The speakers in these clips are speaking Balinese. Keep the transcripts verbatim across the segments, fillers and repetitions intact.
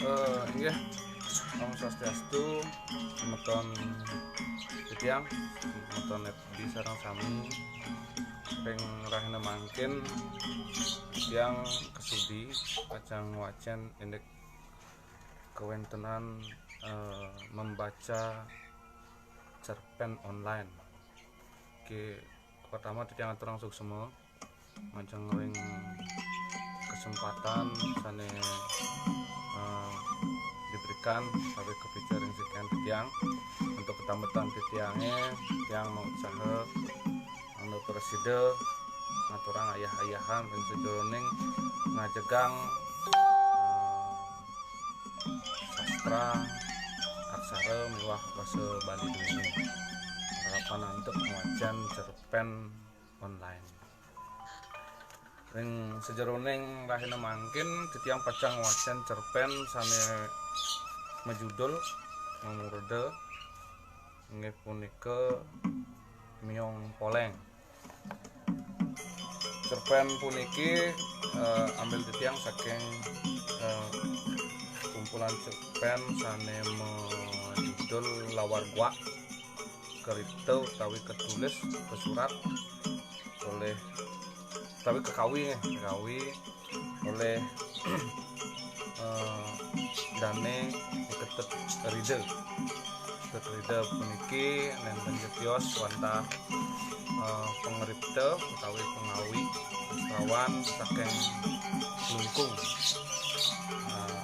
Eh, inggih, Om Swastiastu, semeton titiang, semeton F B sareng sami. Ring rahina mangkin titiang kasudi pacang ngwacén indik kawéntenan, eh, membaca cerpén online. Ké, pertama titiang aturang suksma majeng ring kesempatan sané, eh, diberikan utawi kapica ring sikian titiang. Untuk ketambetan titiangé, titiang mausaha anu prasida ngaturang ayah-ayahan ring sajeroning ngajegang, eh, sastra, aksara miwah basa Bali duéné. Harapan antuk ngwacén cerpén online. Ring sajeroning rahina mangkin titiang pacang ngwacén cerpén sané majudul, mamurda, inggih punika Miong Poléng. Cerpén puniki, eh, ambil titiang saking, eh, kumpulan cerpén sané majudul Lawar Guak, karipta utawi katulis, kasurat olih, utawi kakawi, nggih, kakawi olih, eh, Dané I Ketut Rida. I Ketut Rida puniki nénten ja tios wantah, eh, pangripta utawi pangawi sastrawan saking Klungkung. Eh,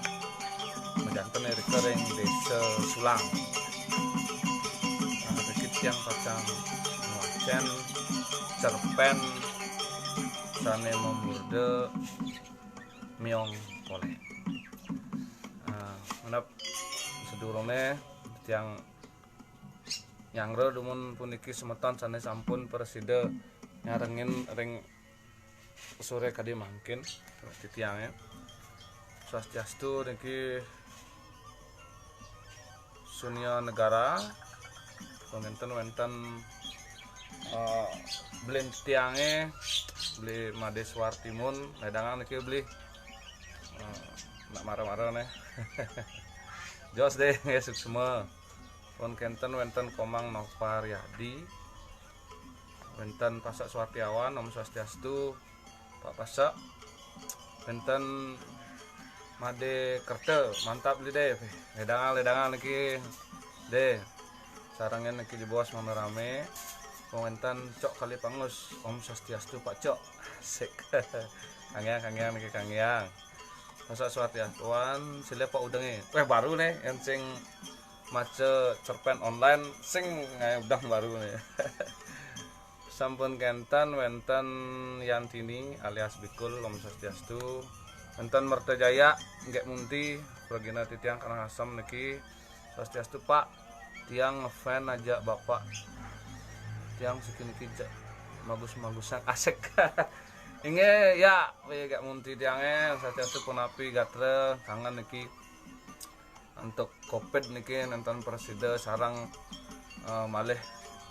majanten irika ring Désa Sulang. Nah, rikit tiang pacang ngwacén cerpén sané mamurda Miong Poléng. Nah, ngenep sadurungé tiang nyanggra dumun puniki semeton sané sampun prasida nyarengin ring soré kadi mangkin titiangé. Swastiastu niki Sunia Negara, wénten, wénten, eh, beli tiangé, beli Madé Suartimun, ledangan niki beli, eh, nak marah-marah nih. Jos deh, nggih, suksma. Pun kénten wénten Komang Nova Riyadi, wénten Pasak Suartiawan, Om Swastiastu, Pak Pasak. Wénten Madé Kerta, mantap li, Dé. Ledangan, ledangan niki, Dé. Sarengin niki jebos mami ramé. Wénten Cok Kali Pangus, Om Swastiastu, Pak Cok. Asik. Kangiang, kangiang niki, kangiang. Pasak Suartiawan, silih Pak Udengé. Wéh, baru nih, yén sing maca cerpén online, sing ngaé udeng baru nih. Sampun kénten wénten Yantini alias Bikul, Om Swastiastu. Wénten Mertajaya, Gék Munti, pragina titiang Karangasem niki. Swastiastu, Pak. Tiang ngefans aja Bapak. Tiang siki niki ja-, magus-magusan, asik. Inggih, ya, Gék Munti tiangé, Swastiastu, punapi gatra, kangen niki. Antuk covid niki nénten prasida sareng, eh, malih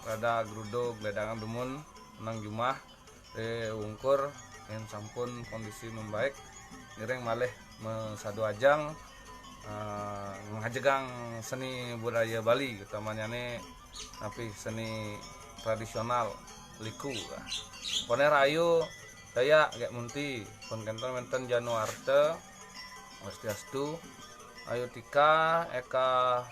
rada grudug, ledangan dumun nang jumah, eh, wungkur yén sampun kondisi membaik, ngiring malih masadu ajeng, eh, ngajegang seni budaya Bali, utamanyané napi seni tradisional liku. Koné rahayu, Dayak, Gék Munti, pun kénten wénten Januarta, Swastiastu, Ayu Tika, Eka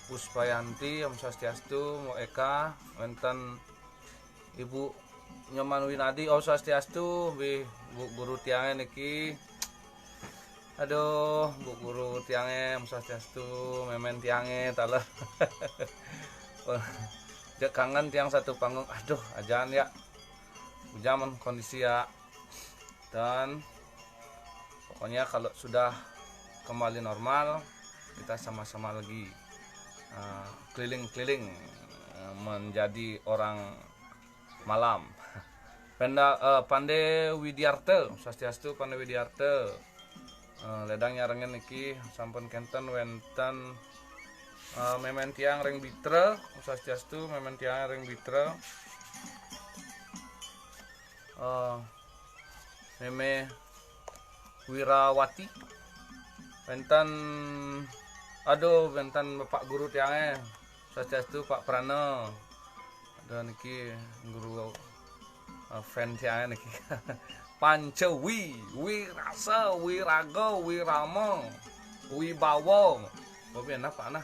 Puspayanti, Om Swastiastu, Mbok Eka, wénten Ibu Nyoman Winadi, Om Swastiastu, wih, Bu Guru tiangé niki. Aduh, Bu Guru tiangé, Om Swastiastu, mémén tiangé, taler. Cek kangen tiang satu panggung, aduh, ajaan ya. Ujang men kondisi ya. Dan pokoknya kalau sudah kembali normal, kita sama-sama lagi, eh, keliling-keliling, eh, menjadi orang malam. Penda, eh, Pandé Widiarta, Swastiastu Pandé Widiarta. Eh, ledang nyarengin niki sampun kénten wénten, eh, mémén tiang ring Bitra, Swastiastu mémén tiang ring Bitra. Eh, Mémé Wirawati, Wénten, aduh, wénten Bapak Guru tiangé. Swastiastu, Pak Prana. Aduh, niki guru, eh, fan tiangé niki. Panca Wi, Wirasa, Wiraga, Wirama, Wibawa. Apa enak, Pak, nah?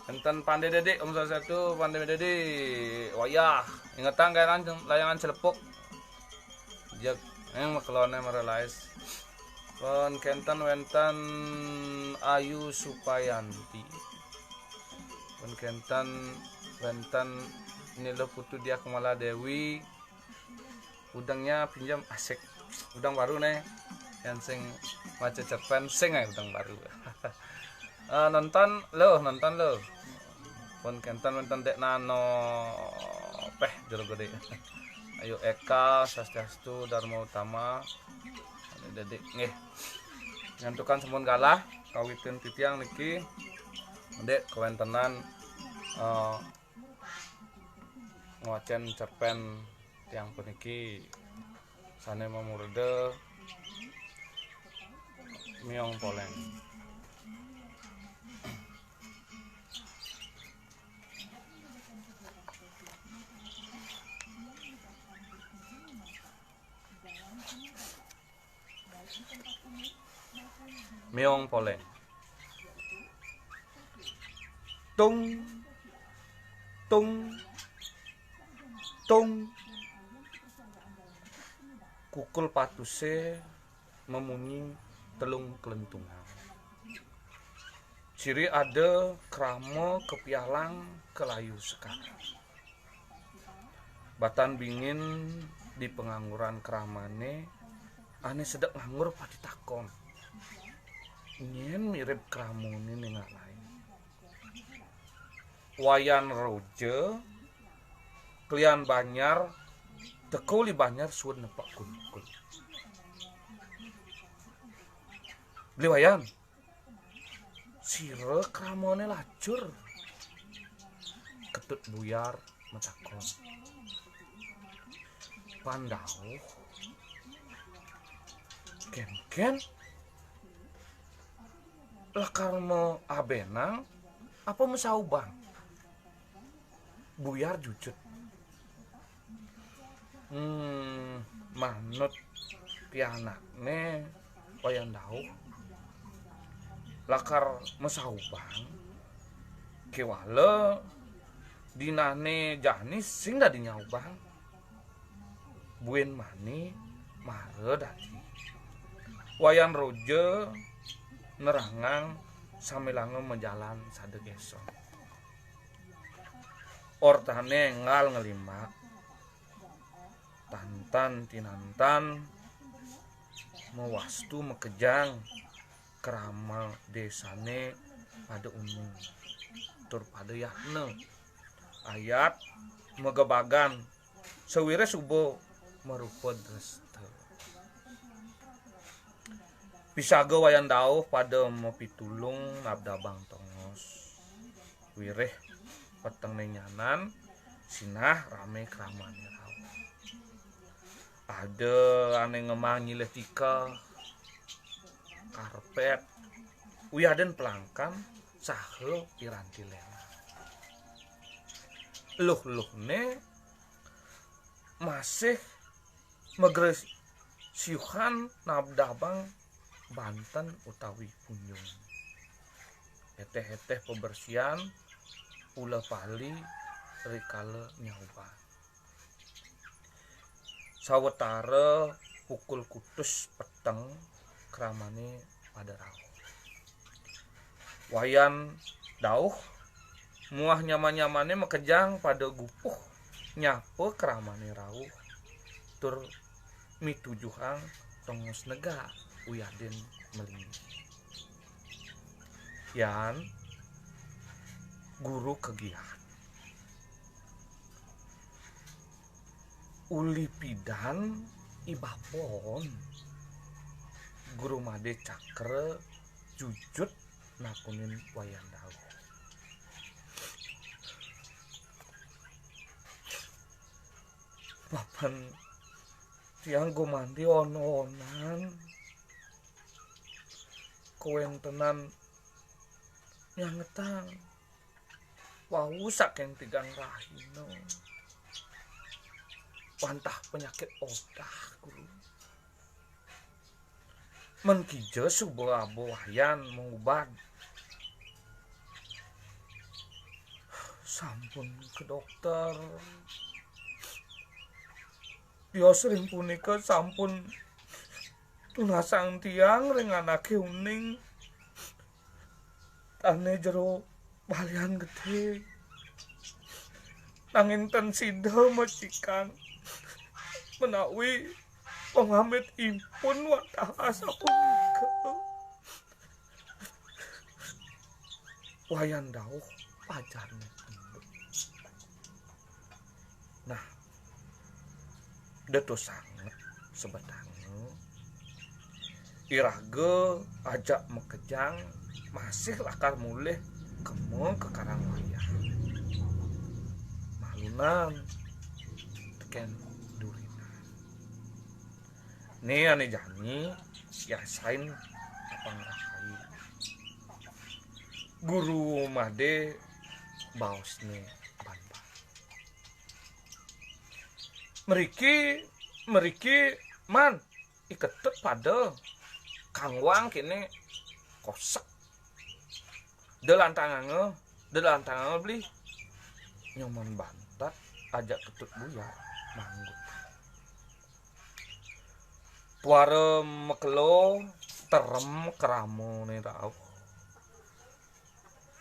Wénten Pandé Dédik, Om Swastiastu, Pandé Dédik. Wayah, ingetang kayangan layangan Celepuk. Jeg, eh, makeloné marelais. Pun kénten wénten Ayu Supayanti. Pun kénten wénten Nila Putu Diah Kemala Dewi. Udangnya pinjam, asik. Udang baru nih. Yang sing maca cerpen sing aja udang baru. Eh, nonton lo, nonton lo. Pun kénten wénten Dék Nano, péh, Jero Gedé. Ayu Eka, Swastiastu, Dharma Utama. Dédik nggih. Ngantukan sampun galah kawitin titiang niki. Dék kawéntenan, eh, ngwacén cerpen tiang puniki sané mamurda Miong Poléng. Miong Poléng. Tung, tung, tung. Kukul patusé mamunyi telung kelentungan. Ciri ada krama kapialang kalayu sekar. Batan bingin di pangangguran kramané, ané sedek nganggur pati takon. Nyén mirip kramané ning alai. Wayan Roja, klian banjar, teka uli banjar suud nepek kuncung. Beli Wayan, sira kramané lacur. Ketut Buyar matakon. Pandauh. Kén-kén. Lakar maabénang apa masaubang? Buyar jujut. Hmm, manut pianakné Wayan Dauh lakar masaubang, kéwala dinané jani sing dadi nyaubang. Buin mani mara dadi. Wayan Roja nerangang sambilanga majalan sada gésong. Ortané énggal nglimbak. Tantan tinantan mawastu makejang krama désané pada unung tur pada yatna. Ayat magebagan sawiréh suba marupa dresta. Pisaga Wayan Dauh pada mapitulung nabdabang tongos. Wiréh petengné nyanan, sinah ramé kramané rauh. Ada ané ngemang nyilih tikeh, karpét, wiadin pelangkan saha piranti lénan. Luh-luhné masih magresiuhan nabdabang banten utawi punjung. Étéh-étéh pabersihan ula pali rikala nyaubang. Sawetara pukul kutus peteng kramané pada rauh. Wayan Dauh muah nyaman-nyamané makejang pada gupuh nyapa kramané rauh tur mitujuhang tongos negak wiadin malinggih. Yan guru kagiat. Uli pidan ibapon. Guru Madé Cakra jujut nakunin Wayan Dauh. Mapan tiang gumanti on-onan. kawéntenan nyangetang wau saking tigang rahina. Wantah panyakit odah, Guru. Men kija suba aba Wayan mangubat. Sampun ka dokter. Tios ring punika sampun tunasang tiang ring anaké uning. Tané jero balian gedé. Nanging ten sida mecikan menawi pangamitipun wantah asapunika. Wayan dawuh pajarné. Nah, da tusing sebetanga. Iraga ajak makejang masih lakar mulih kema ka Karang Wayah. Malunan tekén durinan. Né ané jani siasain apang rahayu. Guru Madé baosné ban-ban. Mriki, mriki, Man, I Ketut pada kangwang kéné kosek. Da lantanganga, da lantanganga beli. Nyoman Bantat ajak Ketut Buyar manggut. Tuara makelo terem kramané rauh.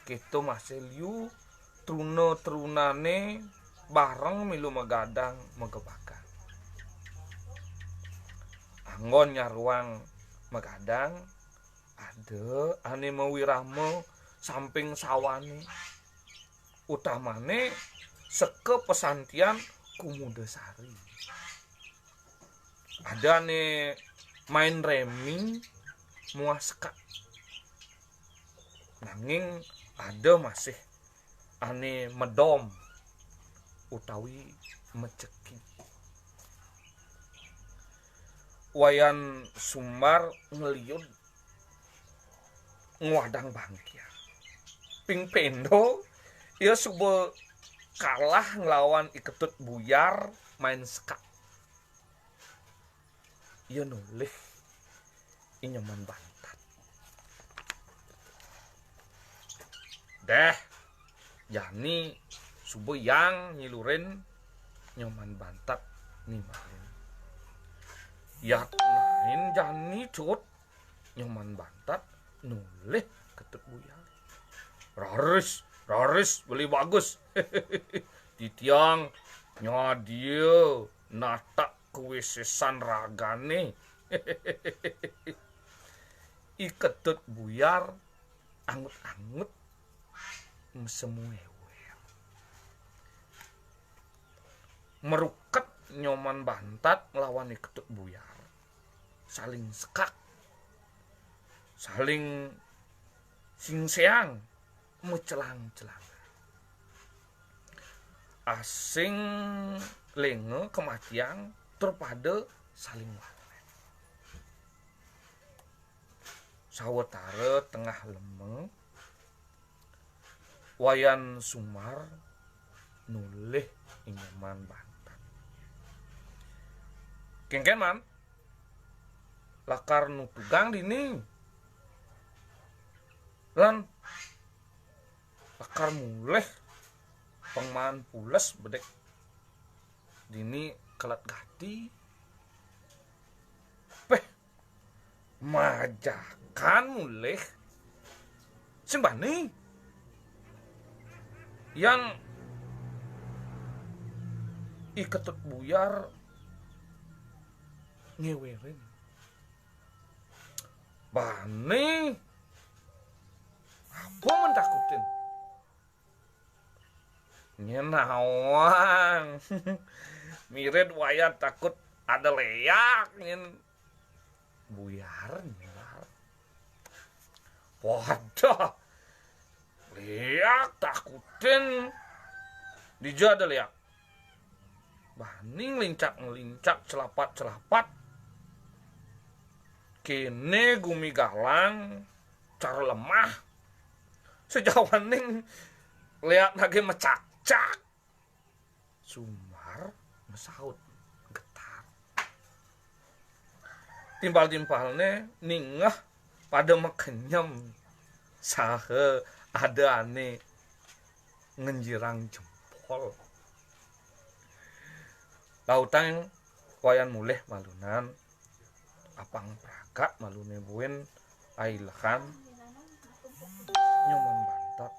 Kéto masih liu truna-trunané bareng milu magadang magebagan. Anggon nyaruang magadang, ada ané mawirama samping sawané. Utamané seka pasantian Kumudasari. Ada ané main rémi muah sekak. Nanging ada masih ané medom utawi meceki. Wayan Sumbar ngeliud ngwadang bangkiang. Ping pendo, ia suba kalah nglawan I Ketut Buyar main sekak. Ia nolih I Nyoman Bantat. Déh, jani suba yang nyilurin. Nyoman Bantat nimbangin. Yatnain jani, Cut. Nyoman Bantat nolih Ketut Buyar. Raris, raris, beli bagus. Titiang nyadia natak kawisésan ragané. I Ketut Buyar angut-angut masemuéwér. Maruket Nyoman Bantat nglawan I Ketut Buyar. Saling sekak. Saling singséang, macelang-celangan. Asing lénga kamatiang tur pada saling warnet. Sawatara tengah lemeng, Wayan Sumbar nolih I Nyoman Bantat. Kénkén, Man, lakar nutugang dini lan lakar mulih pang maan pules bedik dini kelet gati. Péh, majakan mulih. Sing bani yang I Ketut Buyar ngéwérin. Bani apa men takutin? Nyén nawang. Mirip wayah takut ada léak nyén. Buyar nyén. Wadah. Léak takutin. Dija ada léak? Bani nglincak-nglincak, celapat-celapat. Kéné gumi galang, cara lemah. Sajawaning léak nagé macakcak. Sumar masaut getar. Timpal-timpalné ningeh pada makenyem saha ada ané ngenjirang jempol. Lautang Wayan mulih malunan, apang pragat maluné buin ailehan Nyoman Bantat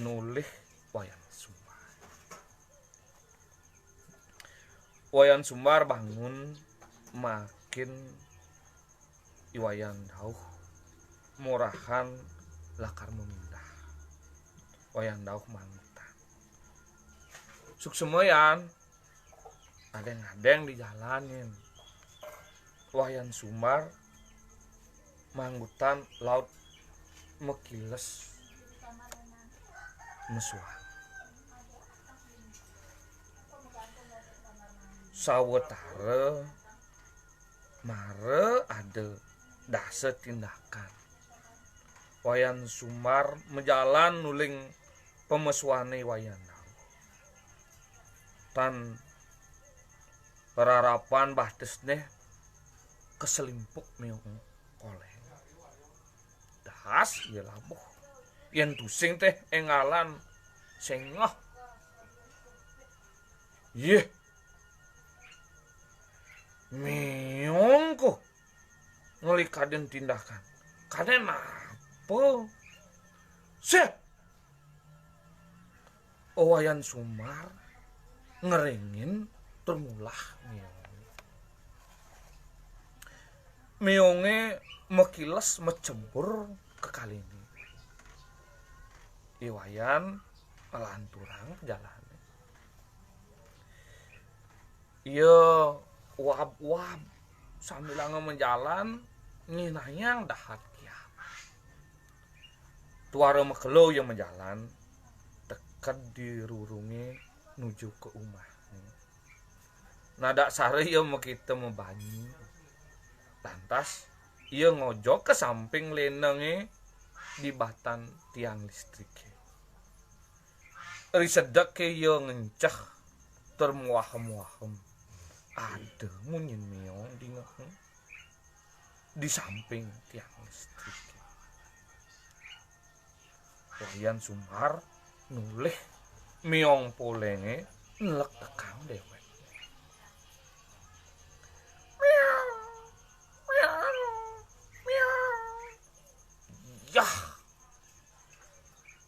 nulih Wayan Sumar. Wayan Sumar bangun makin I Wayan Dauh morahan lakar mamindah. Wayan Dauh manggutan. Suksma Yan, adéng-adéng di jalanin. Wayan Sumar manggutan laut makiles mesuang. Sawetara mara ada dasa tindakan. Wayan Sumar majalan nuling pamesuané Wayan Dauh. Tan rarapan batesné kaselimpuk méong koléng. Das ya labuh. Yén tusing téh énggalan sengeh. Yéh. Méong ko. Ngelik kadén tindakan. Kadén apa? Séh. Wayan Sumar ngeringin tur mulah méong. Méongé makiles macebur ka kaliné. I Wayan ngelanturang jalané. Ia uab-uab sambilanga majalan nginayang dahat kiamat. Tuara makelo ia majalan, teked di rurungé nuju ka umahné. Nadaksara ia makita mabanyi. Lantas ia ngojog ka samping lénengé di batan tiang listriké. Ri sedeké ia ngenceh tur muahem-muahem. Ada munyin méong dingehé di samping tiang listrik. Wayan Sumar nulih méong poléngé nlektekang déwék. Miau, miau, miau. Yah.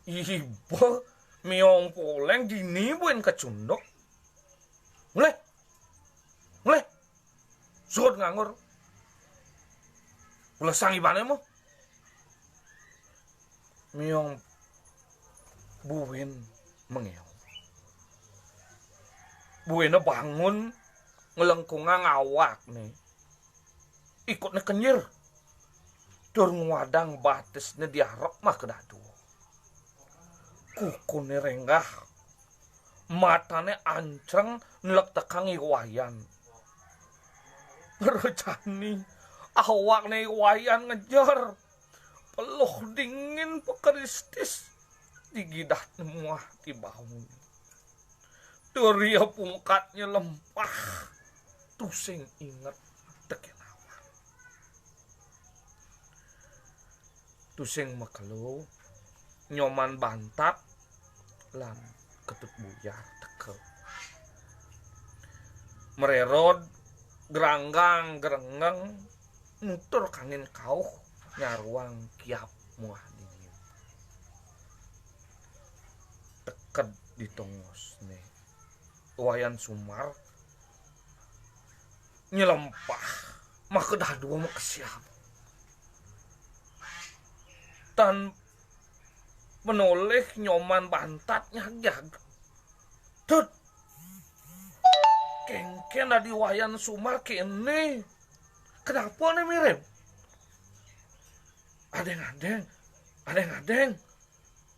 Iba méong poléng dini buin kacunduk. Mulih. Mulih. Suud nganggur. Pulesang ibané mah. Méong buin mengeong. Buina bangun ngelengkungang awakné. Ikutné kenyir. Tur nguadang batesné di arep mah kadadua. Kukuné rénggah. Matané ancreng nlektekang I Wayan. Ngrejani awakné I Wayan ngejer. Peluh dingin pakeristis digidah nemuah di bahuné. Tur ia pungkatnya lempah tusing inget tekén awak. Tusing makelo Nyoman Bantat lan Ketut Buyar teka. Mererod geranggang gerengeng nutur kangin kauh nyaruang kiap muah dingin. Teked di tongosné Wayan Sumar nyelempah maka dadua makesiab. Tan penolih Nyoman Bantat nyagiag. Tut. Kéngkén dadi Wayan Sumar kéné. Kenapa né mirip? Adéng-adéng, adéng-adéng.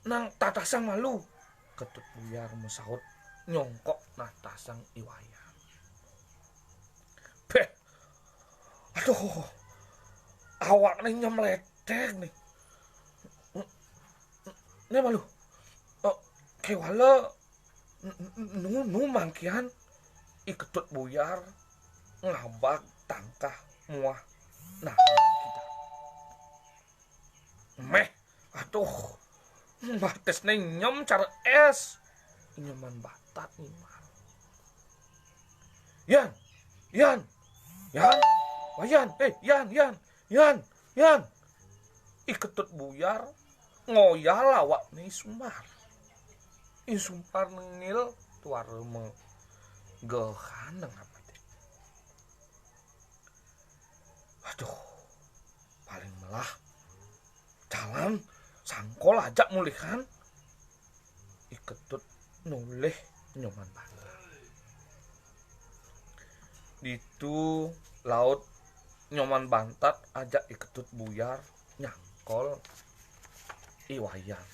Nang tatasang malu. Ketut Buyar masaut nyongkok natasang I Wayan. Béh. Aduh. Awakné nyemletek nih. Né malu. Oh, kéwala nu, nu mangkihan I Ketut Buyar ngabag tangkah muah nah kita. Méh, aduh, batesné nyem cara és. Nyoman Bantat nimar. Yan, Yan, Yan, Wayan, eh, Yan, Yan, Yan, Yan. I Ketut Buyar ngoyal awakné I Sumbar. I Sumbar nengil tuara menggehan nang apa deh. Aduh, paling melah jalan sangkol ajak mulihan. I Ketut nulih Nyoman Bantat. Ditu laut Nyoman Bantat ajak I Ketut Buyar nyangkol I Wayan.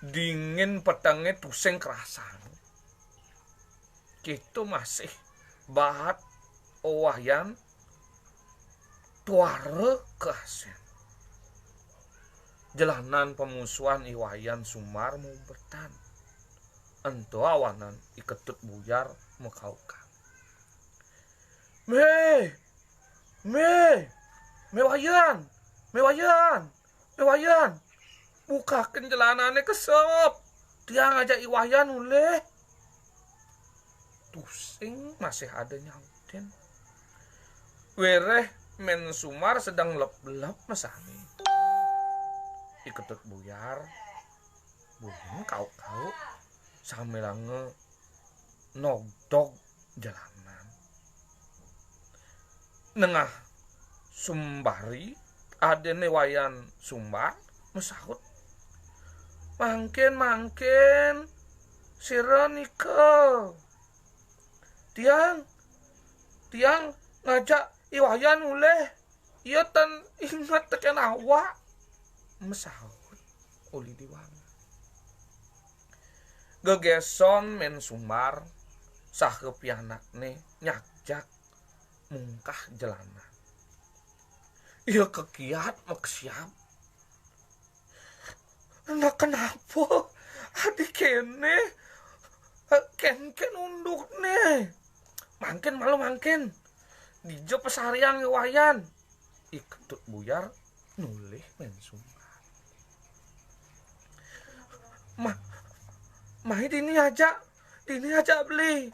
Dingin petengé tusing kerasan. Kéto masih baat Wayan tuara kasén. Jelanan pamusuhan I Wayan Sumbar mubetan. Ento awanan I Ketut Buyar makaukan. Méh, méh, méh Wayan, méh Wayan, méh Wayan. Bukaken jelanané kesep. Tiang ajak I Wayan ulih. Tusing masih ada nyautin. Wéréh Mén Sumbar sedeng lep-lep mesani. I Ketut Buyar, buin kauk-kauk, sambilanga nogdog jelanan. Nengah Sumbari, adéné Wayan Sumbar, masaut. Mangkin, mangkin, sira nika. Tiang, tiang ngajak I Wayan ulih. Ia tan inget tekén awak, masaut uli diwang. Gegéson Mén Sumbar saha pianakné nyagjag mungkah jelanan. Ia kekiat maksiab. Nah, kenapa adi kéné? Kénkén undukné. Mangkin malu mangkin. Dija pasariang I Wayan. I Ketut Buyar nulih Mén Sumbar. Mah, mai dini aja, dini aja beli.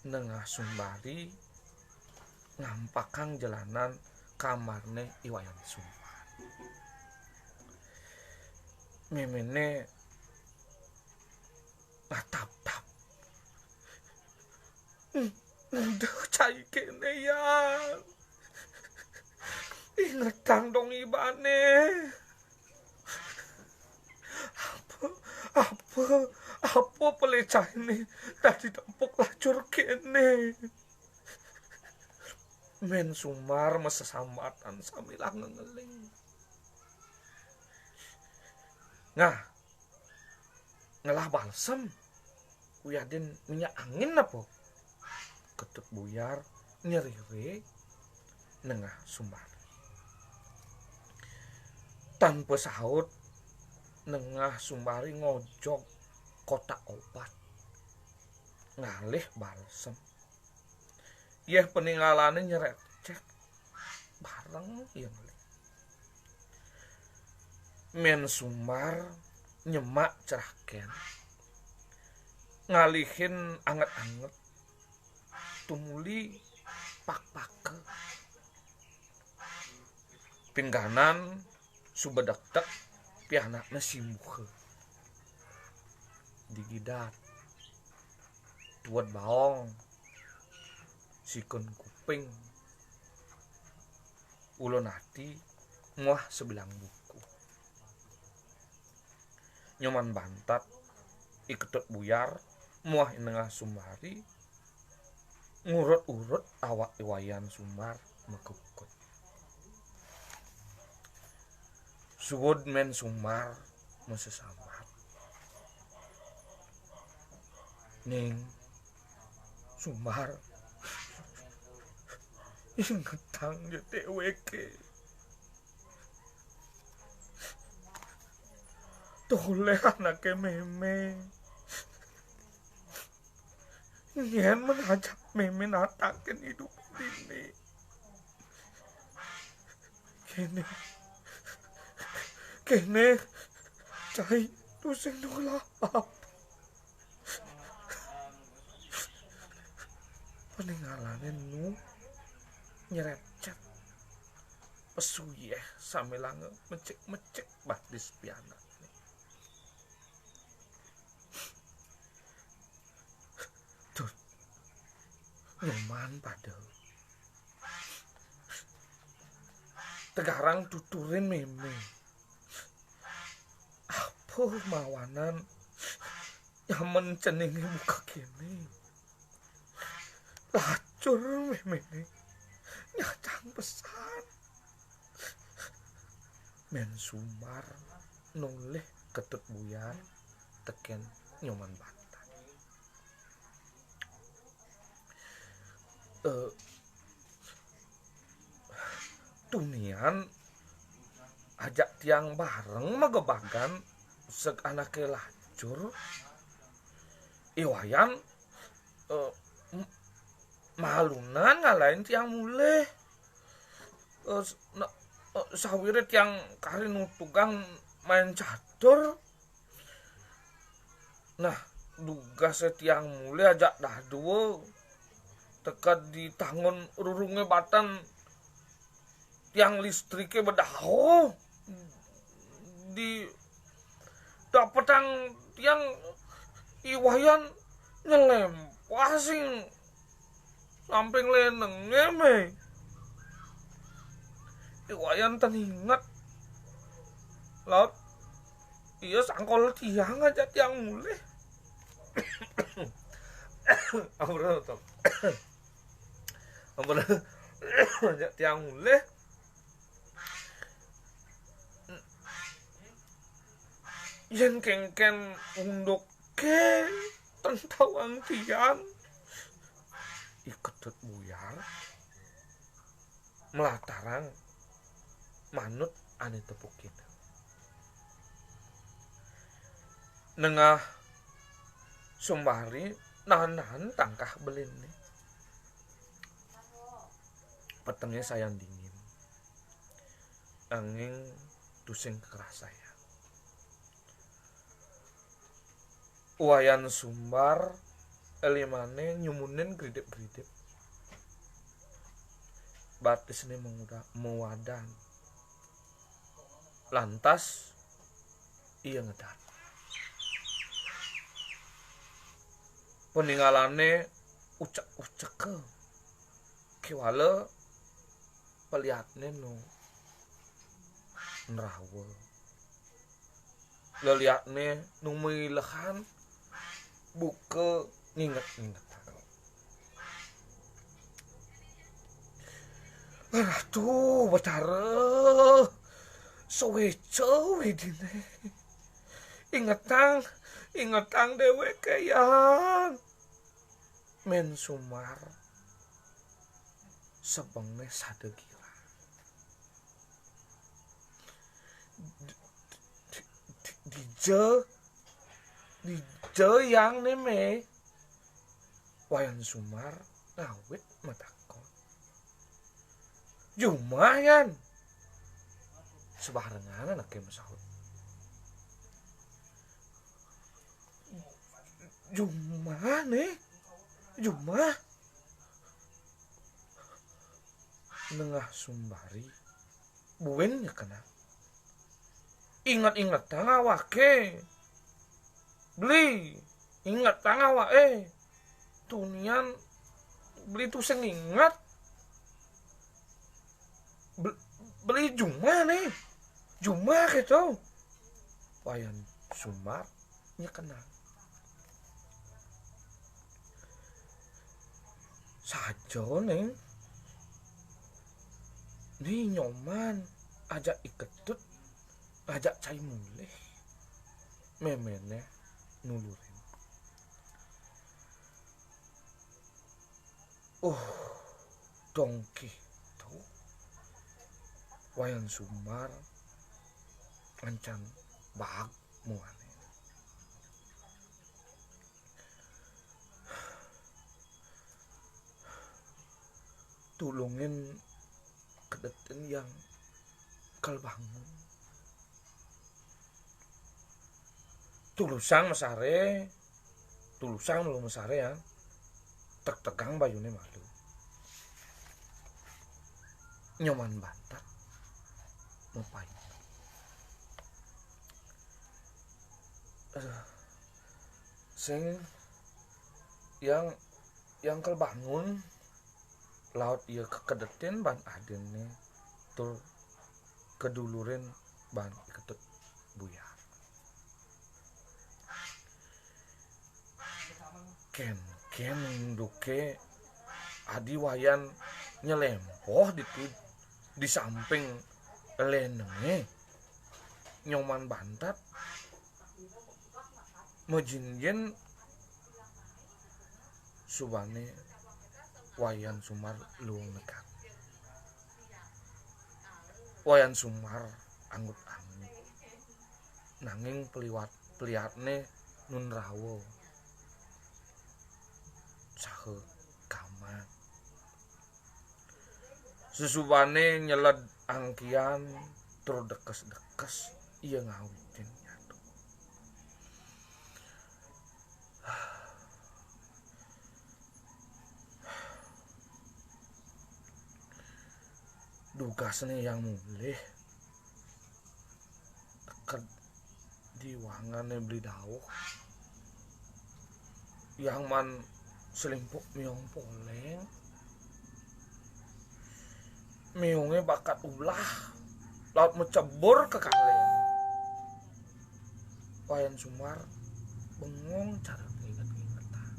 Nengah Sumbari ngampakang jelanan kamarné I Wayan Sumbar. Méméné ngatap-tap. Hmm, udah cai kéné, Yan. Ingetang dong ibané. Apa, apa, apa pelécah ini tadi tempuk lacur kéné. Mén Sumbar masesambatan sambil ngengeling. Nah, ngelah balsem. Wiadin minyak angin apa? Ketut Buyar nyerire nengah Sumbari. Tanpa saut, nengah Sumbari ngojog kotak obat. Ngalih balsem. Yéh peninggalané nyerecek bareng yang Mén Sumbar nyemak cerahkén. Ngalihin anget-anget. Tumuli pakpaka. Pingganan suba dekdek pianakné simbuha. Digidat. Tuwed baong. Sikun kuping. Ulun ati muah sebilang buku. Nyoman Bantat, I Ketut Buyar, muah I Nengah Sumbari, ngurut-urut awak I Wayan Sumbar makukut. Suud Mén Sumbar masesambat. Ning Sumbar, ingetang ja déwéké. Tolih anaké mémé. Nyén mén ajak mémé natakin idup dini. Kéné. Kéné. Cai tusing nulak. Paningalané nu nyrécét. Pesuyéh sambilanga mecik-mecik batis pianakné. Tut. Nyoman pada. Tegarang tuturin mémé. Apuh mawanan. Nyaman ceningé muka kéné. Lacur méméné. Nyacang pesan. Mén Sumbar nolih Ketut Buyar tekén Nyoman Bantan. Eh, tunian ajak tiang bareng magebagan seg anaké lacur. I Wayan, eh, m-, malunan ngalahin tiang mulih. Eh, s-, na-, eh, sawiré tiang kari nutugang main catur. Nah, dugasé tiang mulih ajak dadua. Teka di tangun rurungé batan tiang listriké bedauh. Di dapetang tiang I Wayan nyelémpah sing samping lénengé, mé. I Wayan tan inget. Laut iya sangkol tiang ajak tiang mulih. Ampun, Tom. Ampun. Ajak tiang mulih. Yén kénkén unduké tan tawang tiang. I Ketut Buyar mlatarang manut ané tepukin. Nengah Sumbari nahan-nahan tangkah belinné. Petengé sayan dingin. Anging tusing kerasayan. Wayan Sumbar élimané nyumunin gridip-gridip. Batisné menguda-, mewadan. Lantas ia ngedat. Peningalané ucek-uceka. Kéwala peliatné nu nrawa. Leliatné nu mailehan buka nginget-ngingetang. Ratu Betara, suéca widiné. Ingetang, ingetang déwéké, Yan. Mén Sumbar sebengné sada girang. Di-, di-, di-, dija, dija Yangné, mé? Wayan Sumbar ngawit matakon. Jumah, Yan. Sabarengan anaké masaut. Jumah, Né. Jumah. Nengah Sumbari buin nyekenang. Inget-ingetang awaké. Beli, ingetang awaké. Tunian beli tusing inget. Be-, beli jumah, Né. Jumah kéto. Wayan Sumbar nyekenang. Saja, Néng. Ni Nyoman ajak I Ketut, ajak cai mulih. Méméné nulurin. Uh, dong kéto. Wayan Sumbar ngancan baag muané. Tulungin kedeten yang kal bangun. Tulusang masaré, tulusang lu masaré ya. Tek tegang bayuné malu. Nyoman Bantat mapaina. Aduh. Sing yang yang kal bangun laut ia kekedetin ban adinné tur kedulurin ban iketut buyar. Kénkén duké adi Wayan nyelempoh ditu di samping lénengé. Nyoman Bantat majinjin subané Wayan Sumar luung nekak. Wayan Sumar anggut-anggut. Nanging peliwat peliatné nun rawa saha gamat. Susubané nyeled angkian tur dekes-dekes ia ngawitin nyatu. Dugasné yang mulih. Teked di wangané beli dauh. Yang man selimpuk méong poléng. Méongé bakat ulah. Laut macebur ka kalén. Wayan Sumar bengong cara nginget-ngingetan.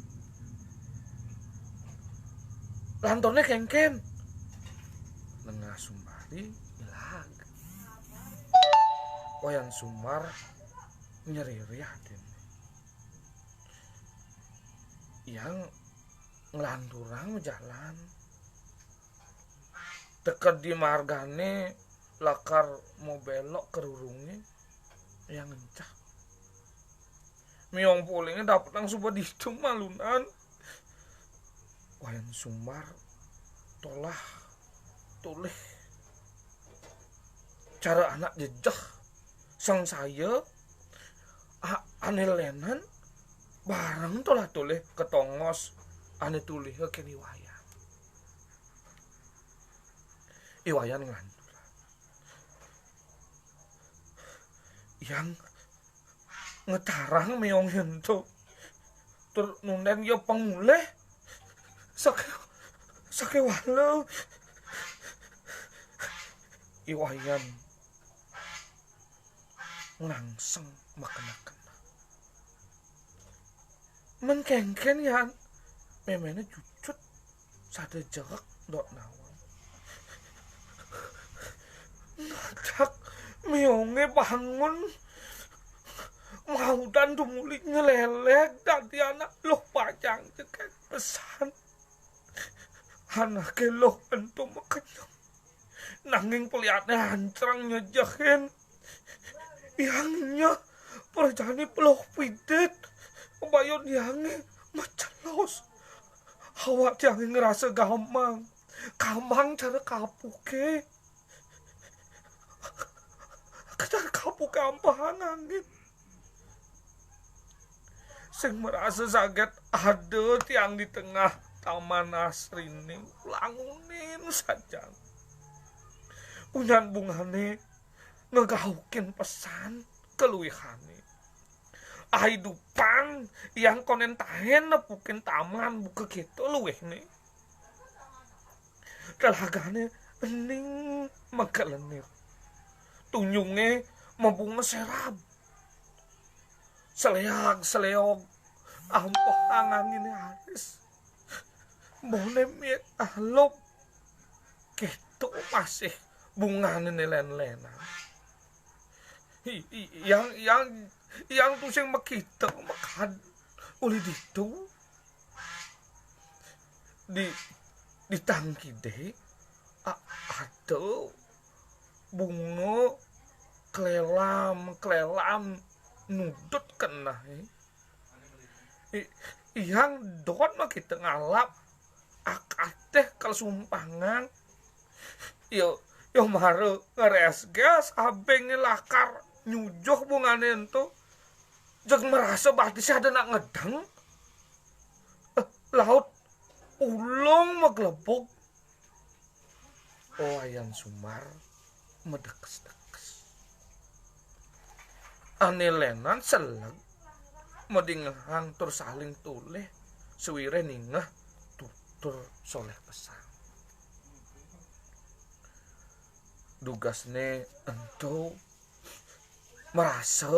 Lanturné kénkén. Nengah sumbari ilag. Wayan Sumar nyeririh adinné. Yang nglanturang majalan. Teked di margané lakar mau belok ka rurungé yang encak. Méong polingé dapetang suba ditu malunan. Wayan Sumar tolah tulih. Cara anak jejeh sangsaya a- ané lénan bareng tolah tulih ka tongos ané tuliha kén I Wayan. I Wayan nglanturang. Yang ngetarang méong ento. Tur nundén ia pang mulih. Saké sakéwala I Wayan ngangseng makena-kena. Men kénkén yan méméné jucut sada jerek dot nawang. Nadak méongé bangun maudan tumuli nyelelek dadi anak luh pacang cekek pesan. Anaké luh ento makenyem. Nanging peliatné ancrang nyejehin. Yang nyeh prajani peluh pidit. Bayun yangé macelos. Awak tiangé ngerasa gamang. Gamang cara kapuké. Cara kapuké ampehang angin. Sing merasa saget ada tiang di tengah taman asriné, langunin sajan. Punyan bungané ngegaukin pesan kaluihané. Aidupan yang konén taén nepukin taman buka kéto luihné. Telagané ening mengkelenir. Tunjungé mabunga serab. Seleag-seleog ampehang anginé aris. Boné miet alup. Kéto masih bungané lén-lénan. I- i- yang yang yang tusing makita makad uli ditu. Di di tangkidé a- ada bunga klelam klelam nudut keneh. I-, ihang dot mah kita ngalap. Akateh kalsumpangan. Yo, yo mara ngeresges abengnya lakar nyujuh bungane ento. Jeg merasa batisnya ada nak ngedeng. Eh, laut ulung meglebug. Wayan Sumar medekes-dekes. Ane lenan seleg medingehang tur saling tulih sawireh ningeh tutur Soleh Pesan. Dugasne ento merasa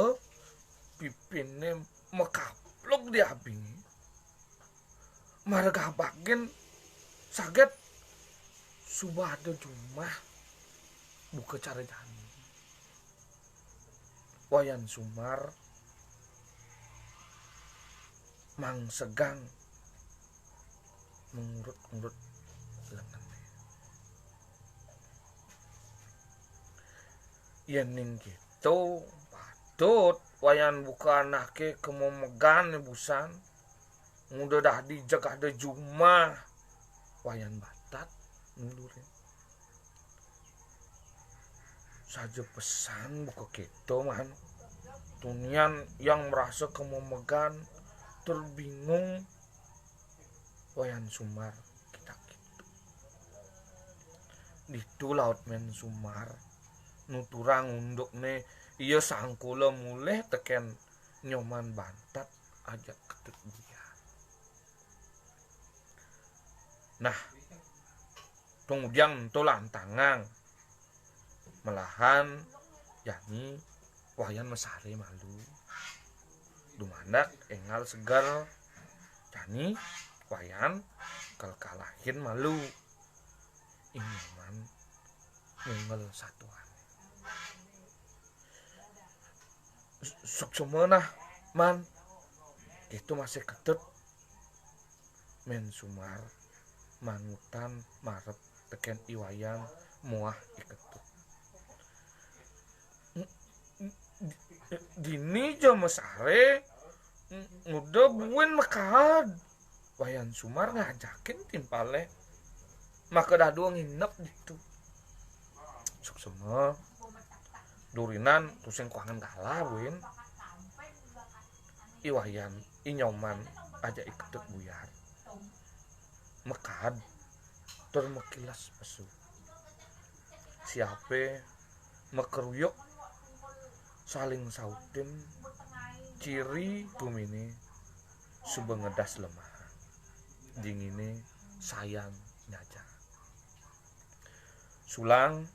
pipinne makaplug di abinge. Marga abagin saget suba ada jumah buka cara jani. Wayan Sumar mangsegang mengurut-urut lengene. Yening gitu, patut Wayan buka anake kememegan busan. Nguda dadi jagada jumah. Wayan batat nulurin. Saja pesan buka keto, man. Tunian yang merasa kememegan, terbingung. Wayan Sumar kita gitu. Ditu laut Men Sumar nuturang undukne, iya sangkula mulih teken Nyoman Bantat ajak Ketut Buyar. Nah, tungujang ento lantangang. Melahan jani Wayan masare malu. Dumadak enggal seger jani Wayan kal kalahin malu. Inyaman ngungel satuan. Suksma nah, Man. Itu masih Ketut. Men Sumar manutan marep teken I Wayan muah I Ketut. Dini ja mesare, nguda buin makaad. Wayan Sumar ngajakin timpale. Maka dadua nginep ditu. Suksma. Durinan tusing kuangan galah buin. I Wayan, I Nyoman, ajak I Ketut Buyar. Makaad tur makilas pesu. Siape makeruyuk saling sautin ciri gumine suba ngedas lemah. Dingine sayan nyaja. Sulang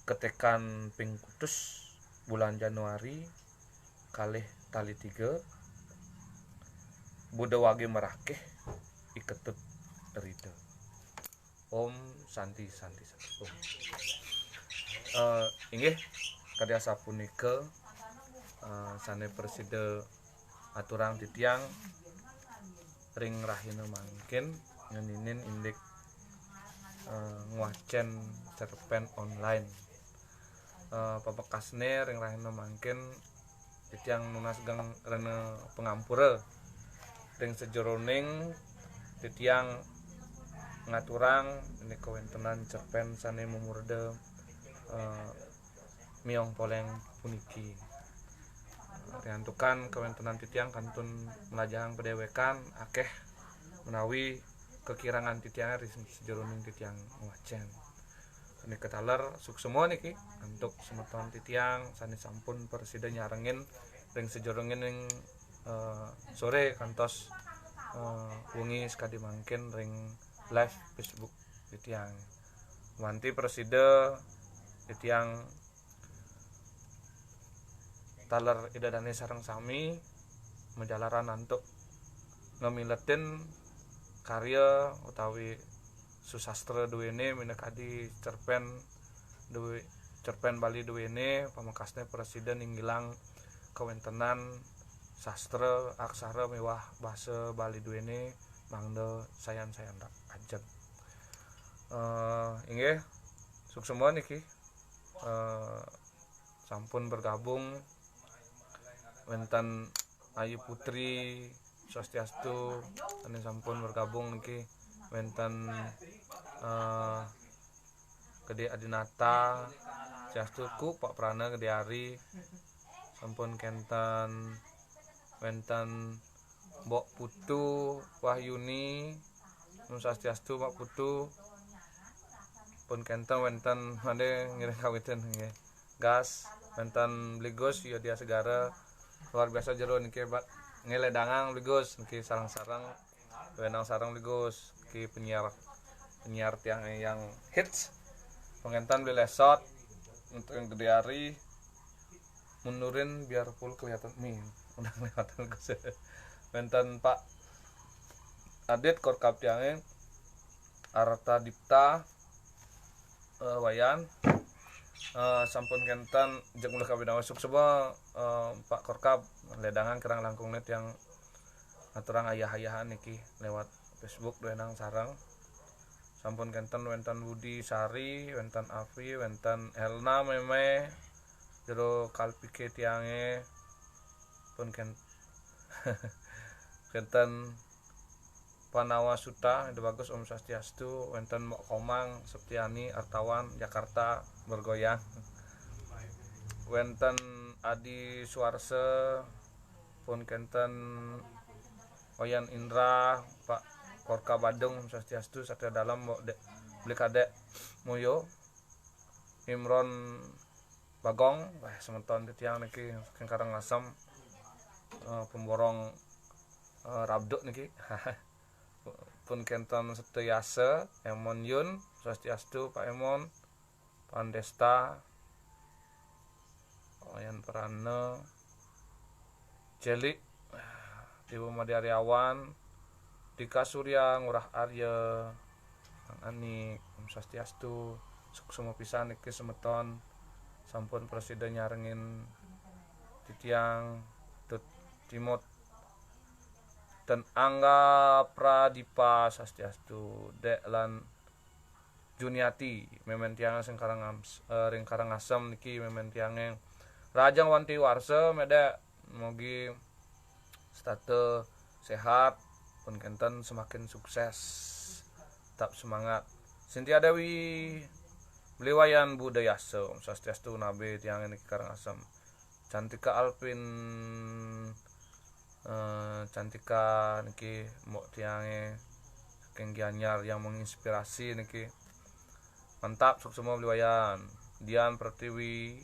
ketekan ping kutus bulan Januari kalih tali tiga, Buda wage merakeh I Ketut Rida. Om Santi, Santi, Santi. Om. Eh, inggih, kadi asapunika, eh, sane prasida aturang titiang ring rahina mangkin ngeninin indik, eh, ngwacen cerpen online. Eh, pamekasne ring rahina mangkin titiang nunas geng rena pangampura ring sajeroning titiang ngaturang nika kawentenan cerpen sane mamurda, eh, Miong Poleng puniki. Riantukan kawentenan titiang kantun mlajahang padewekan akeh menawi kakirangan titiang ri sajeroning titiang ngwacen. Punika taler suksma niki antuk semeton titiang sane sampun prasida nyarengin ring sajeroning, eh, sore kantos, eh, wengi sakadi mangkin ring live Facebook titiang. Wanti prasida titiang taler Ida Dane sareng sami majalaran antuk ngamiletin karya utawi susastra duene minakadi cerpen duwe-, cerpen Bali duene, pamekasne prasida ninggilang kawentenan sastra, aksara miwah basa Bali duene mangda sayan-sayan ra-, ajeg. Eh, inggih, suksma niki. Eh, sampun bergabung wénten Ayu Putri, swastiastu, sané sampun bergabung niki, wénten eh, Gede Adinata, swastiastu Pak Prana Gede Ari, sampun kénten wénten Mbok Putu Wahyuni, Om Swastiastu Mbok Putu, pun kénten wénten made ngiring kawitin nggih. Gas, wénten Bli Gus Yodya Segara, luar biasa jero niki, Pak. Nggih, ledangang Bli Gus niki sareng-sareng, wénang sareng Bli Gus niki penyiar, penyiar tiang yang hits. Pengentan Bli Lesot untuk yang Gede Ari, mundurin biar full kelihatan min. Udah kelihatan Gus. Wénten Pak Adit Korkap tiangé, Arta Dipta, eh, Wayan, eh, sampun kénten jek mulih kawinawis, suksma, eh, Pak Korkap, ledangang kirang langkung nit yang aturang ayah-ayahan niki lewat Facebook, duenang sareng. Sampun kénten wénten Budi Sari, wénten Avi, wénten Elna Meme, jero kalpike tiangé, pun kén-, kénten Panawa Suta, Ida Bagus, Om Swastiastu, wénten Mbok Komang, Septiani, Artawan, Jakarta bergoyang. Wénten Adi Suarse, pun kénten Wayan Indra, Pak Korka Badung, Om Swastiastu, Satria Dalam, Mbok Dek, Beli Kadek Moyo, Imron Bagong, wah, semeton titiang niki saking Karangasem, eh, pemborong, eh, rabduk niki. Pun kénten Setuyasa, Emon Yun, Swastiastu Pak Emon, Pandesta, Wayan Prana, Jelik, Dewa Madya Aryawan, Dika Surya, Ngurah Arya, Kang Anik, Om Swastiastu, suksma pisan niki semeton, sampun prasida nyarengin titiang, Tut Timot, dan Angga Pradipa, Swastiastu, Dek lan Juniati, mémén tiang sing Karangam-, eh, ring Karangasem niki, mémén tiangé Rajang Wanti Warsa, Medek, mugi setata sehat, pun kénten semakin sukses. Tetap semangat. Sintia Dewi, Beli Wayan Budayasa, Om Swastiastu, nabe tiang niki Karangasem. Cantika Alvin, eh, Cantika niki, mbok tiangé saking Gianyar yang menginspirasi niki. Mantap, suksma Beli Wayan. Dian Pertiwi,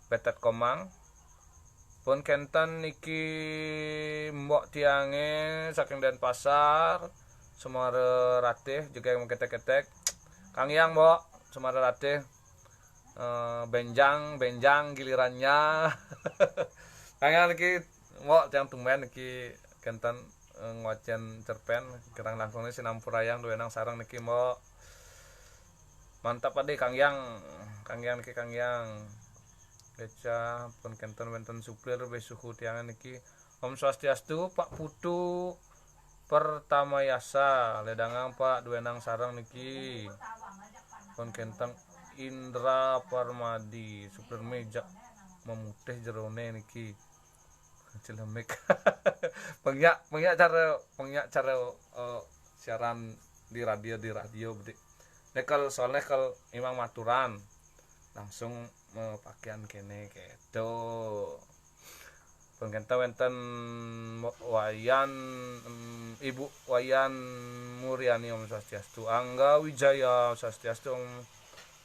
Petet Komang. Pun kénten niki mbok tiangé saking Denpasar, Semara Ratih, juga yang ketek-ketek. Kang Yang, mbok, Semara Ratih. Eh, benjang, benjang gilirannya. Kang Yang niki, mbok, tiang tumben niki kénten, eh, ngwacén cerpén, kirang langkung niki sinampurayang duenang sareng niki, mbok. Mantap ade Kang Yang, Kang Yang niki Kang Yang. Keca pun kénten wénten suplir bé suhu tiangan niki. Om Swastiastu, Pak Putu Pertama Yasa, ledangang Pak duenang sareng niki. Pun kénten Indra Parmadi, suplir meja memutih jerone niki. Cilemik. Pengyak, pengyak cara, pengyak cara, eh, siaran di radio, di radio bedik. Nek kalau soalnya kalau memang maturan langsung, eh, pakaian kene kedo. Pengkenta wénten Mo-, Wayan, em, Ibu Wayan Muriani, Om Swastiastu. Angga Wijaya, Om Swastiastu, Om.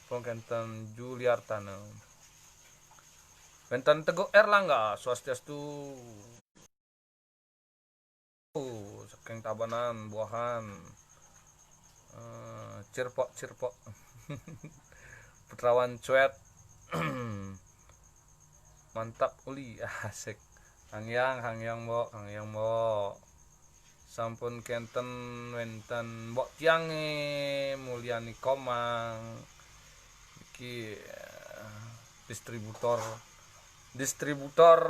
Pengkenten Juliartana. Wénten Teguh Erlangga, Swastiastu. Oh, saking Tabanan, Buahan. Eh, Cirpok, Cirpok. Putrawan Cuet. Mantap uli, asik. Kang Yang, Kang Yang, mbok, Kang Yang, mbok. Sampun kénten wénten mbok tiangé Mulyani Komang. Iki, eh, distributor, distributor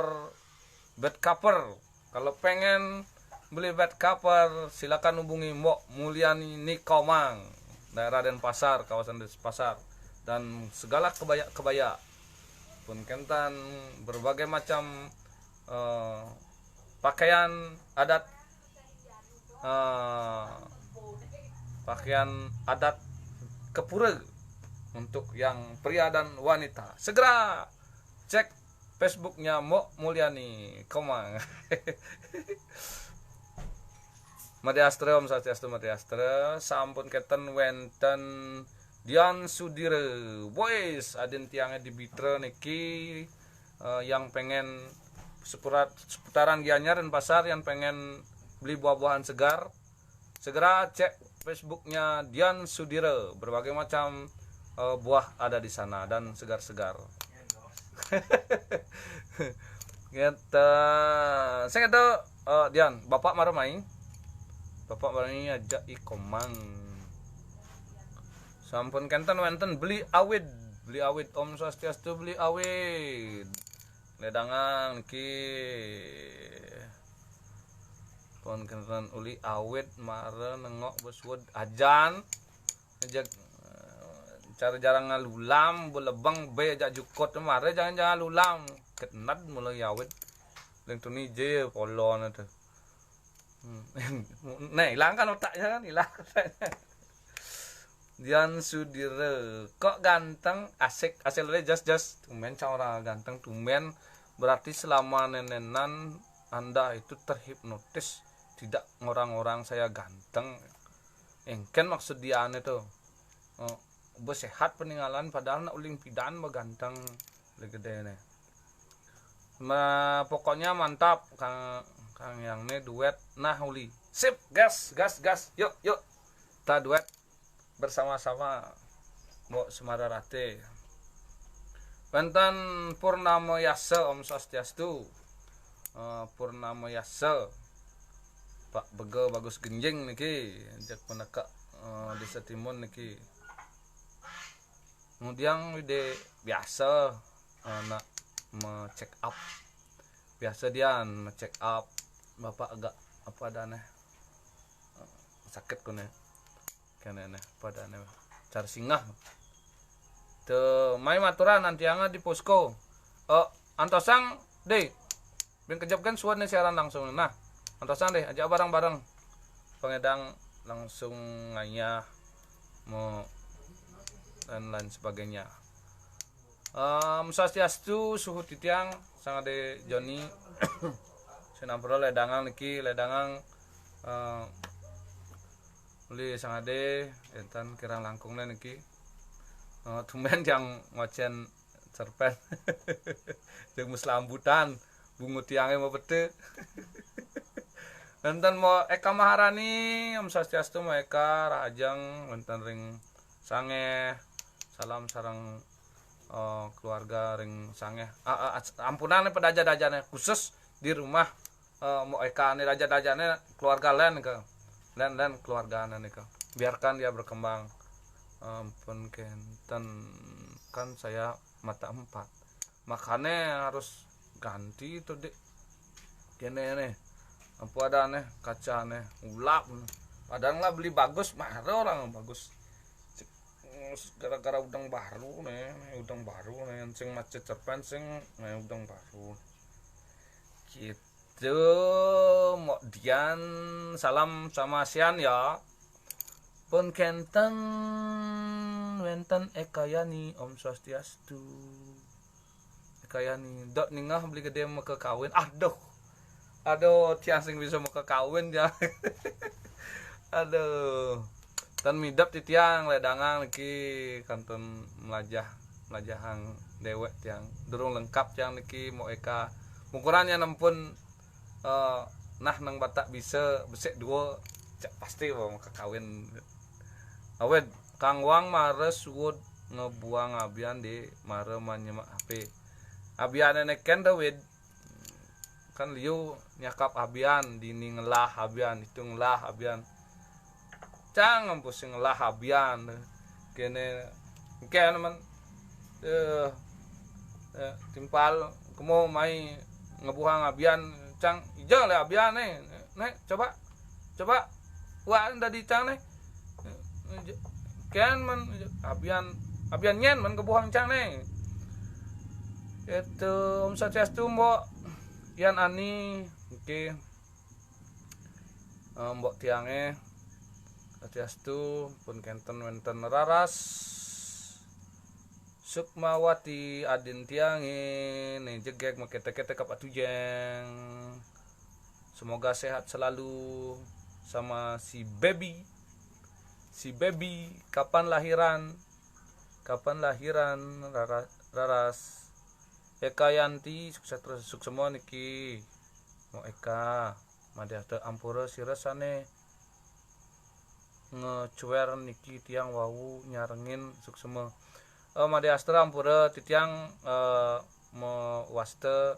bed cover. Kalau pengen beli bed cover, silakan hubungi Mbok Mulyani Nikomang, daerah Denpasar, kawasan Denpasar, dan segala kebaya-kebaya. Pun kenten berbagai macam eh, pakaian adat, eh, pakaian adat kepura untuk yang pria dan wanita. Segera cek Facebooknya Mok Mulyani Komang. Madiastra, Om Swastiastu, Madiastra. Sampun kenten wenten Dian Sudira. Boys, adin tiangnya di Bitra niki, eh, yang pengen sepurat, seputaran Gianyar dan Pasar, yang pengen beli buah-buahan segar, segera cek Facebooknya Dian Sudira. Berbagai macam eh, buah ada di sana dan segar-segar. Gitu. Saya kata, eh, Dian, bapak marah mai. Bapak marah mai ajak i Komang. Sampun kenten wenten beli awit, beli awit, Om Swastiastu, beli awit. Ledangan ki. Pun kenten uli awit mara nengok besuud ajan. Ajak eh, cara jarang ngalulam, belebeng be ajak jukut mara jangan-jangan lulam. Ketnad mulai awit. Leng tuni je polon tu. Hmm. Nah, hilang kan otaknya kan, hilang otaknya. Dian Sudira, kok ganteng, asik, asik le jas jas. Tumben cang orang ganteng, tumben. Berarti selama nenenan anda itu terhipnotis, tidak ngorang-ngorang saya ganteng. Engken maksud dia ane tu. Oh, besehat peninggalan padahal nak uling pidan beganteng. Legede ne. Ma, pokoknya mantap Kang Kang yang ne duet nah uli. Sip, gas, gas, gas. Yuk, yuk. Ta duet bersama-sama. Mbok Semara Rate. Wenten Purnama Yasa, Om Swastiastu. Eh, Purnama Yasa. Pak Bega Bagus Genjing niki, jak penekak eh, Desa Timun niki. Kemudian ide biasa eh, nak me-check up. Biasa dia me-check up. Bapak agak apa dah neh? Sakit ku neh. Kene neh, apa dah neh? Cara singgah. Te mai maturan antianga di posko. Eh, antosang deh. Ben kejap kan suat nih siaran langsung. Nah, antosang deh, ajak bareng-bareng. Pengedang langsung ngayah mau dan lain sebagainya. Om Swastiastu, suhu titiang, sangade Joni. Sinampura ledangang niki, ledangang eh, uli sangade, entan kirang langkung niki. Eh, tumben yang ngocen cerpen. Jeung mus lambutan, bungut tiange mau pete. Wenten mau Eka Maharani, Om Swastiastu mau Eka, rahajeng, wenten ring Sangeh, salam sareng eh, keluarga ring Sangeh. Ah, ah, ampunan nih pedaja-dajane khusus di rumah eh, mau Eka nih daja-dajane keluarga len ke len len keluargane nih ke. Biarkan dia berkembang. Ampun kenten kan saya mata empat. Makanya harus ganti itu dek. Kene nih. Apa ada nih kacane ulap. Padahal lah beli bagus, mahal orang bagus. Gara-gara udang baru nih, udang baru nih, sing macet cerpen sing nih udang baru. Gitu, Mok Dian, salam sama Sian ya. Pun kenten wenten Ekayani, Om Swastiastu. Ekayani, dok ningah beli gede mau ke kawin. Aduh. Aduh, tiang sing bisa mau ke kawin ya. Aduh. Dan midap titiang ledangang niki kantun melajah melajahang dewek tiang. Durung lengkap tiang niki mau Eka. Ukurannya nempun eh, nah nang Batak bisa besek dua cak pasti mau ke kawin. Awet Kang Wang mara suud ngebuang abian di mara manyemak H P. Abian ene ken Dawid kan liu nyakap abian, dini ngelah abian, itu ngelah abian. Cang pusing ngelah abian. Kene ken man eh, eh, timpal kemo mai ngebuang abian, cang ija le abian ne. Nek coba coba wa dadi cang ne. Ken man abian abian nyen man kebuang cang ne. Itu, Om Swastiastu, Mbok Yan Ani, niki, eh, Mbok tiange, Swastiastu, pun kenten wenten raras Sukmawati adin tiange, ne jegeg makete-kete ka Pak Tujeng. Semoga sehat selalu sama si baby. Si baby, kapan lahiran? Kapan lahiran, Rara-, Raras? Eka Yanti, sukses terus, suksema niki. Mo Eka, Madya Aster ampura sira sane ngecuer niki tiang wau nyarengin, suksema. Eh, Madya Aster ampura titiang, eh, mewasta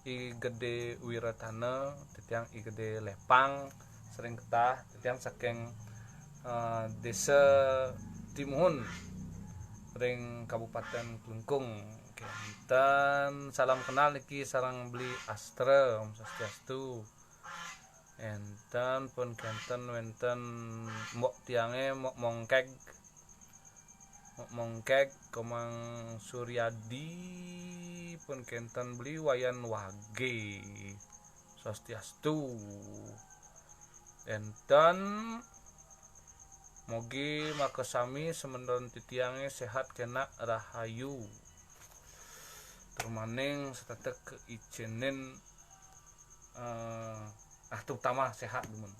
I Gede Wiratana, titiang I Gede Lepang, sering ketah, titiang saking, eh, Desa Timuhun ring Kabupaten Klungkung. Kenten, salam kenal niki sareng Beli Astra, Om Swastiastu. Enten pun kenten wenten Mbok tiange, Mbok Mongkeg. Mbok Mongkeg, Komang Suryadi pun kenten, Beli Wayan Wage. Swastiastu. Enten, mogi makasami semeton titiange sehat kena rahayu. Tur maning satetek kaicinin, eh, ah, terutama sehat dumun.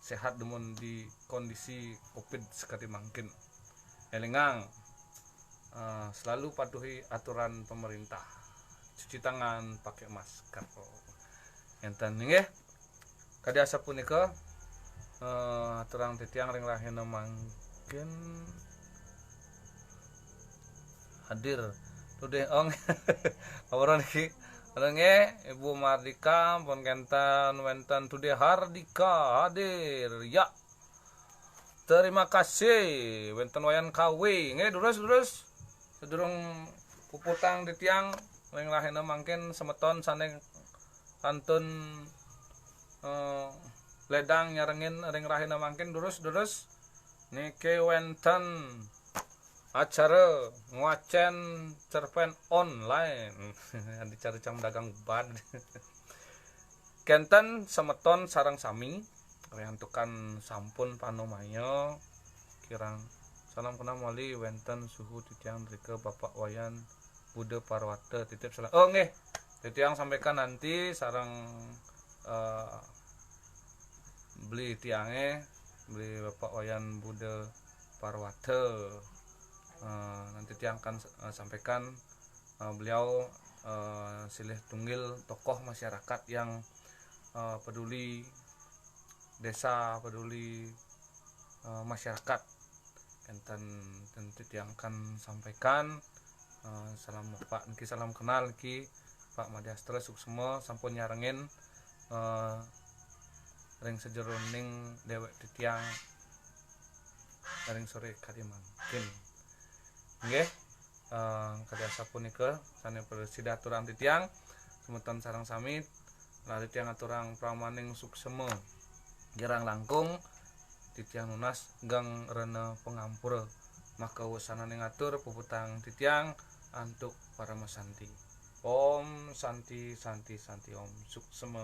Sehat dumun di kondisi covid sekadi mangkin. Elingang, eh, selalu patuhi aturan pemerintah. Cuci tangan, pakai masker. Enten nggih. Kadi asapunika, eh, aturang titiang ring rahina mangkin hadir. Tuh deh, Ong. Apa niki? Anu nggih, Ibu Mardika, pun kenten wenten Tude Hardika hadir. Ya. Terima kasih, wenten Wayan K W. Nggih, durus, durus. Sedurung puputang titiang ring rahina mangkin semeton sane kantun, eh, ledang nyarengin ring rahina mangkin, durus, durus. Niki wenten acara ngwacen cerpen online. Adi cara cang dagang bad. Kenten semeton sareng sami, riantukan sampun panumaya, kirang salam kenal malih wenten suhu titiang drika Bapak Wayan Buda Parwata, titip salam. Oh, nggih. Titiang sampaikan nanti sareng, eh, beli tiange, beli Bapak Wayan Buda Parwata. Eh, nanti tiang akan, eh, sampaikan, eh, beliau, eh, silih tunggil tokoh masyarakat yang, eh, peduli desa, peduli, eh, masyarakat. Enten, enten titiang akan sampaikan, eh, salam Bapak niki, salam kenal niki, Pak Madiastra Suksema sampun nyarengin, eh, ring sajeroning dewek titiang ring sore kadi mangkin. Nggih, eh, kadi asapunika sane prasida aturang titiang, semeton sareng sami, raris titiang aturang pramaning suksema. Kirang langkung titiang nunas geng rena pangampura. Maka wusananing atur puputang titiang antuk paramasanti. Om Santi, Santi, Santi Om. Suksema.